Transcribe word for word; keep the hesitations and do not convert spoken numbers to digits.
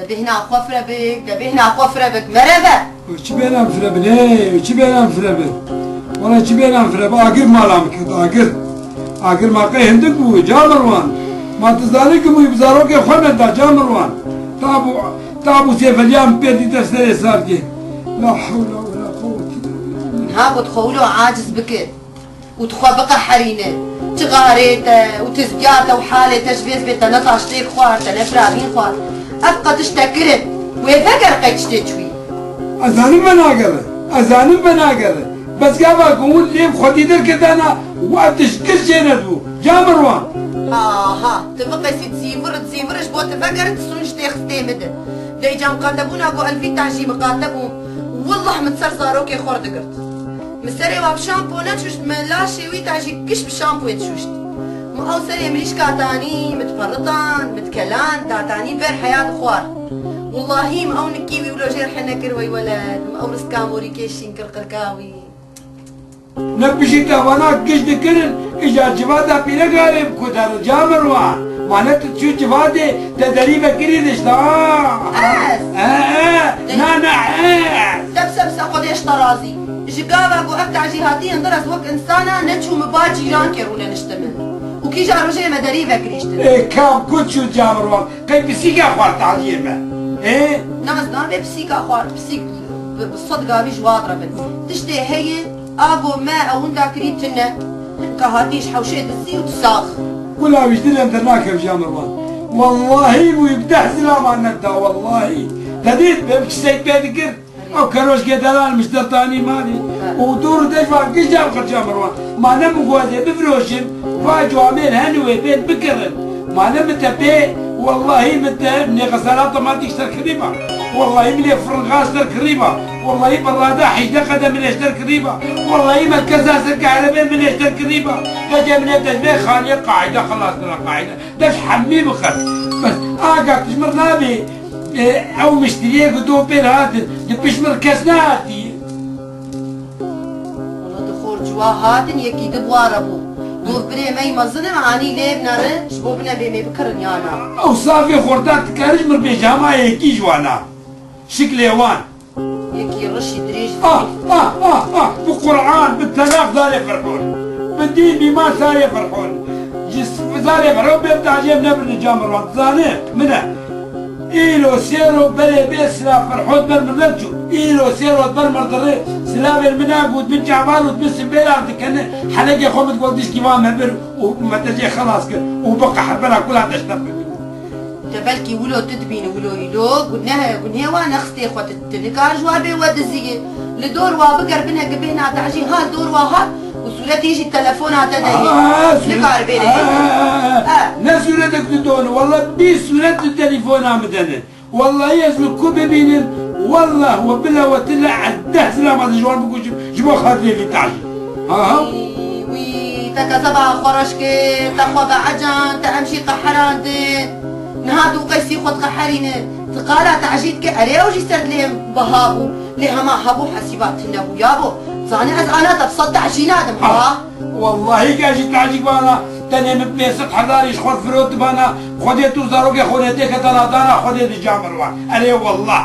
Bêhna xwe firebik, de bêhna xwe firebik, mereve! Çi bêhna firebin, ê, çi bêhna firebin? Wala çi bêhna firebin, agir mala min kir, agir. Agir ma qey hindik bû, Camirwan. Ma tu zanî ku min bi zarokê xwe neda, Camirwan. Tabû, tabû sêveliya min pê dî te serê sar kê. La hewle we la quwwete illa billah. Niha ku dixwe wilo aciz bike û dixwe biqeherîne. Çi xarê te û tizgiya te û halê te ji vê zibê te ne taştêk xwar, te ne firabîn xwar. Ev qe tişt te kirin. Wê veger qey tiştê çûyî. Ez zanim venagere. Ez zanim venagere. Bes gava ku hûn lê bi xwedî derketana û ev tişt giş jê nedibû. Camirwan. Ha, ha, tu biqesî zîvir, zîvir ji bo tu vegerit, sûn ji tê xistê min de. Dey cam qatebûna ku elvî taşî miqate bû. Willah min ser zarokê xwe digirt. Min serê wa bi şampo neçûşt, min laşê wî ta jî giş bi şampoyê dişûşt. Min ew serê mirîşka tanî, min diperitan, min dikelan, datanî ber heya dixwar. Willahî min ew nikî wî wilo jêr hene kir wey weled, min ew riska morîkê şîn kir qirka wî. Ne pişî te vana giş dikirin, îcar civata pîrek arê bi ku derin, Camirwan. Ma ne tu çû civatê, te derî vekirî dişta. Ez? E, e, na, na, ez. Te bi se, bi se Xwedê ji te razî. Ji gava ku ev tacî hatî hundir ez wek insana neçû min ba cîrankê rûne niştime. Û kîja rojê me derî vekirîştin. Ê, kam ku çû Camirwan, qey pisîka xwar taliyê me. Ê? Na, ez nabê pisîka xwar, pisîk bi, bi sed gavî ji wan re bin. Tiştê heye, Avo me ew winda kirî tune. Hinka hatî ji hewşê dizî û tu sax. Wila wî ji dilê min dernakev Camirwan. Wellahî bûyî bi deh zilaman neda, wellahî. Te dît, bê min kiseyk pê dikir. Ew keroşkê delal min ji dertanî malê. Û dûr deş va giş cem xir Camirwan. Ma ne min ku ez ê bifiroşim, va cewamêr hene wê bên bikirin. Ma ne min te pê, wellahî min te nêxesara otomatîk ser kirî ba. Wellahî min ê firinxa ser kirî ba. Wellahî berada hejdeh qede min ê ji der kirî ba. Wellahî merkeza ser kehrebe min ê ji der kirî ba. Gece min ê te ji vê xaniyê qaîde xelas kira qaîde. Te ji hemî bixir. Bes, aga tu ji min nabê, e, ew miştiriyê ku do pêr hatin, di pişt min kes nehatî. Wala di xor ciwa hatin, yekî di bwara bû. Dûr birê me yî mezin e, anî lê binere, ji bo bine bê me bikirin yana. Ew safê xorta dikare ji min bêje hema yekî ji wana. Şiklê wan. Yekî rişî dirêj. Ah, ah, ah, ah, bi Quran, bi telaq zarê Ferhon. Bi dîn, bi îman zarê Ferhon. Ji s-, zarê Ferhon bê tacê min nebirine Camirwan. Dizane, min e. Îro sêro berê bê sila Ferhon ber min neçû. Îro sêro ber min dirê silavên min e, got min çaval û min simbêlan dikene. Henekê xwe min got dişkî van me bir û me te jê xelas kir. Û bi qehrbera kula deşte bibî. Te belkî wilo tu dibînî wilo îlo, guneh, gunehê wa nexistê xwe tu, tu nikar ji wa bê we diziyê. Li dor wa biger bine ki bêhna tacî hat dor wa hat û sûretî jî telefona te de ye. Aa, sûret-, nikar bêne. Aa, aa, aa. Ha. Ne sûretek tu don, walla bîst sûret tu telefona min de ne. Wallahî ez li ku bibînim, wallah we bila we tila ez deh zilama ji wan bikujim ji bo xatirê vî tacî. Aha. Wî, wî, te kezeba xwe reş kir, te xwe veecand, te em jî qeherandin. Niha tu qeysî xwe diqeherîne. Tu qala tacî dike, erê ew jî ser dilê biha bû. Lê hema hebû hesîba tune bû ya bo. Zanî ez ana te bi sed tacî nadim, ha? Wallahî ke jî tacî bana, tenê min pênc sed hezarî ji xwe firot dibana, Xwedê tu zarokê xwe nêtê ketana dana Xwedê di Camirwan. Erê wallah.